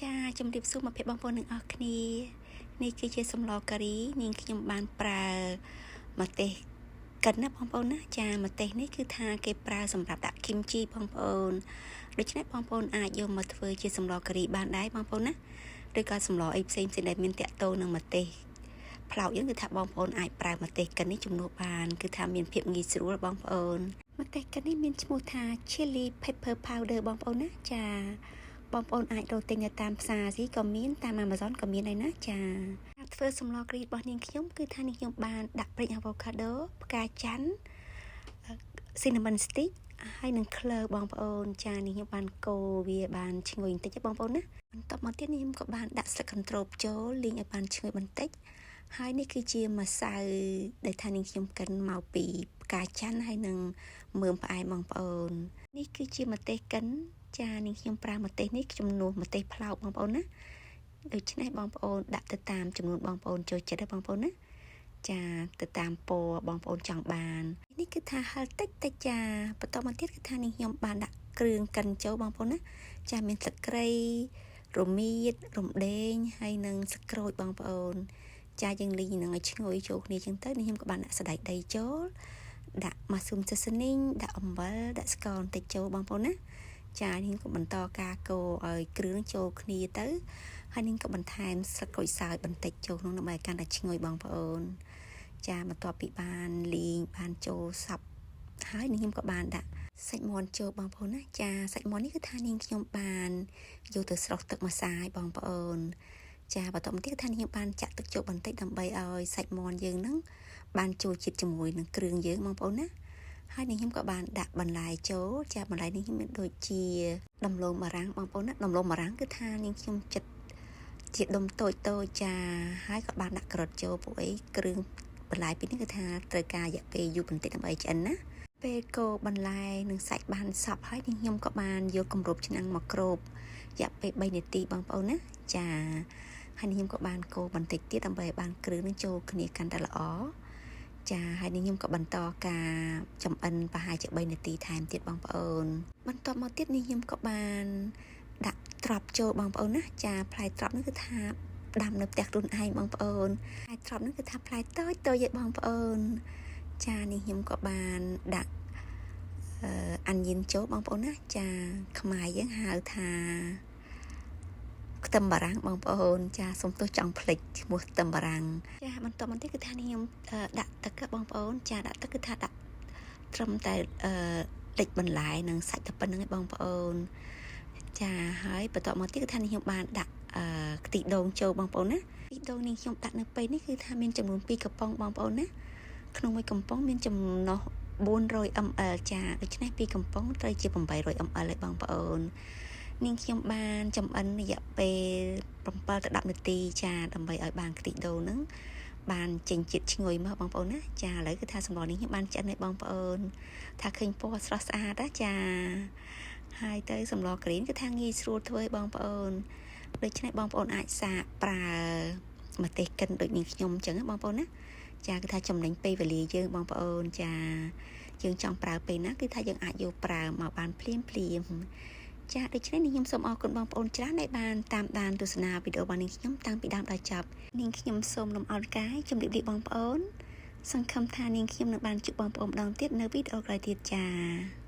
ចាជំរាបសួរមកភ័ក្របងប្អូនទាំងអស់គ្នានេះគឺជាសម្លការីនាងខ្ញុំបានប្រើម្ទេសកិនណាបងប្អូនណាចាម្ទេសនេះគឺថាគេប្រើសម្រាប់ដាក់គីមជីបងប្អូនដូច្នេះបងប្អូនអាចយកមកធ្វើជាសម្លការីបានដែរបងប្អូនណាឬក៏សម្លអីផ្សេងផ្សេងដែលមានតាក់ទងនឹងម្ទេសផ្លោកយើងគឺថាបងប្អូនអាចប្រើម្ទេសកិននេះជំនួសបានគឺថាមានភាពងាយស្រួលបងប្អូនម្ទេសកិននេះមានឈ្មោះថា chili pepper powder បងប្អូនណាចាបងប្អូនអាចរកទិញនៅតាមផ្សារស៊ីក៏មានតាម Amazon ក៏មានដែរណាចាការធ្វើសម្លការីរបស់នាងខ្ញុំគឺថានាងខ្ញុំបានដាក់ប្រេង avocado ផ្កាច័ន្ទ cinnamon stick ហើយនឹង clove បងប្អូនចានេះខ្ញុំបានកូរវាបានឈ្ងុយបន្តិចបងប្អូនណាបន្ទាប់មកទៀតនេះខ្ញុំក៏បានដាក់ស្លឹកកន្ទ្រូបចូលលីងឲ្យបានឈ្ងុយបន្តិចហើយនេះគឺជាម្សៅដែលថានាងខ្ញុំកិនមកពីផ្កាច័ន្ទហើយនឹងមើមផ្អែមបងប្អូននេះគឺជាម្ទេសកិនចានាងខ្ញុំប្រើម្ទេសនេះជំនួសម្ទេសផ្លោកបងប្អូនណាដូច្នេះបងប្អូនដាក់ទៅតាមចំនួនបងប្អូនចូលចិត្តទេបងប្អូនណាចាទៅតាមពណ៌បងប្អូនចង់បាននេះគឺថាហឹរតិចតិចចាបន្តមកទៀតគឺថានេះខ្ញុំបានដាក់គ្រឿងកិនចូលបងប្អូនណាចាមានស្លឹកគ្រៃរមៀតរំដេងហើយនិងស្លឹកក្រូចបងប្អូនចាយើងលីងនឹងឲ្យឈ្ងុយចូលគ្នាចឹងទៅនេះខ្ញុំក៏បានដាក់សណ្តែកដីចូលដាក់ mushroom seasoning ដាក់អំបិលដាក់ស្ករបន្តិចចូលបងប្អូនណាចានេះក៏បន្តការកូរឲ្យគ្រឿងចូលគ្នាទៅហើយនេះក៏បន្ថែមស្លឹកក្រូចសើចបន្តិចចូលក្នុងដើម្បីឲ្យកាន់តែឈ្ងុយបងប្អូនចាបន្ទាប់ពីបានលីងបានចូលសព្វហើយនេះខ្ញុំក៏បានដាក់សាច់មាន់ចូលបងប្អូនណាចាសាច់មាន់នេះគឺថានាងខ្ញុំបានយកទៅស្រុះទឹកម្សាយបងប្អូនចាបន្តមកទៀតគឺថានាងខ្ញុំបានចាក់ទឹកចូលបន្តិចដើម្បីឲ្យសាច់មាន់យើងហ្នឹងបានចូលជាតិជាមួយនឹងគ្រឿងយើងបងប្អូនណាហើយនេះខ្ញុំក៏បានដាក់បន្លែចូលចាបន្លែនេះខ្ញុំមានដូចជាដំឡូងបារាំងបងប្អូនណាដំឡូងបារាំងគឺថានាងខ្ញុំចិត្តជាដុំតូចតូចចាហើយក៏បានដាក់ការ៉ុតចូលពួកអីគ្រឿងបន្លែពីនេះគឺថាត្រូវការរយៈពេលយូរបន្តិចដើម្បីឆ្អិនណាពេលកូរបន្លែនិងសាច់បានសព្វហើយនេះខ្ញុំក៏បានយកគម្របឆ្នាំងមកគ្របរយៈពេល3នាទីបងប្អូនណាចាហើយនេះខ្ញុំក៏បានកូរបន្តិចទៀតដើម្បីឲ្យបានគ្រឿងនឹងចូលគ្នាកាន់តែល្អចាហើយនេះខ្ញុំក៏បន្តការចំអិនប្រហែលជា3នាទីថែមទៀតបងប្អូនបន្ទាប់មកទៀតនេះខ្ញុំក៏បានដាក់ត្រប់ចូលបងប្អូនណាចាផ្លែត្រប់នេះគឺថាដាំនៅផ្ទះខ្លួនឯងបងប្អូនផ្លែត្រប់នេះគឺថាផ្លែតូចតូចឯបងប្អូនចានេះខ្ញុំក៏បានដាក់អឺ onion ចូលបងប្អូនណាចាខ្មែរយើងហៅថាខ្ទឹមបារាំងបងប្អូនចាសុំទោសចង់ភ្លេចឈ្មោះខ្ទឹមបារាំងចាបន្តមកទៀតគឺថានេះខ្ញុំដាក់ទឹកបងប្អូនចាដាក់ទឹកគឺថាដាក់ត្រឹមតែអឺលិចបន្លែនិងសាច់តែប៉ុណ្្នឹងឯងបងប្អូនចាហើយបន្តមកទៀតគឺថានេះខ្ញុំបានដាក់អឺខ្ទិះដូងចូលបងប្អូនណាខ្ទិះដូងនេះខ្ញុំដាក់នៅពេលនេះគឺថាមានចំនួន2កំប៉ុងបងប្អូនណាក្នុងមួយកំប៉ុងមានចំណុះ400 ml ចាដូច្នេះពីរកំប៉ុងត្រូវជា800 ml ឯបងប្អូននាងខ្ញុំបានចំអិនរយៈពេល7ទៅ10នាទីចាដើម្បីឲ្យបានខ្ទិះដូងហ្នឹងបានចេញជាតិឈ្ងុយមកបងប្អូនណាចាឥឡូវគឺថាសម្លនេះខ្ញុំបានឆ្អិនឲ្យបងប្អូនថាឃើញពណ៌ស្រស់ស្អាតណាចាហើយទៅសម្លក្រីនគឺថាងាយស្រួលធ្វើឲ្យបងប្អូនដូច្នេះបងប្អូនអាចសាកប្រើម្ទេសកិនដូចនាងខ្ញុំអញ្ចឹងបងប្អូនណាចាគឺថាចំណេញពេលវេលាយើងបងប្អូនចាយើងចង់ប្រើពេលណាគឺថាយើងអាចយកប្រើមកបានភ្លាមភ្លាមចាដូច្នេះនាងខ្ញុំសូមអរគុណបងប្អូនច្រើនដែលបានតាមដានទស្សនាវីដេអូរបស់នាងខ្ញុំតាំងពីដើមដល់ចប់នាងខ្ញុំសូមលំអរកាយជម្រាបលាបងប្អូនសង្ឃឹមថានាងខ្ញុំនឹងបានជួបបងប្អូនម្ដងទៀតនៅវីដេអូក្រោយទៀតចា។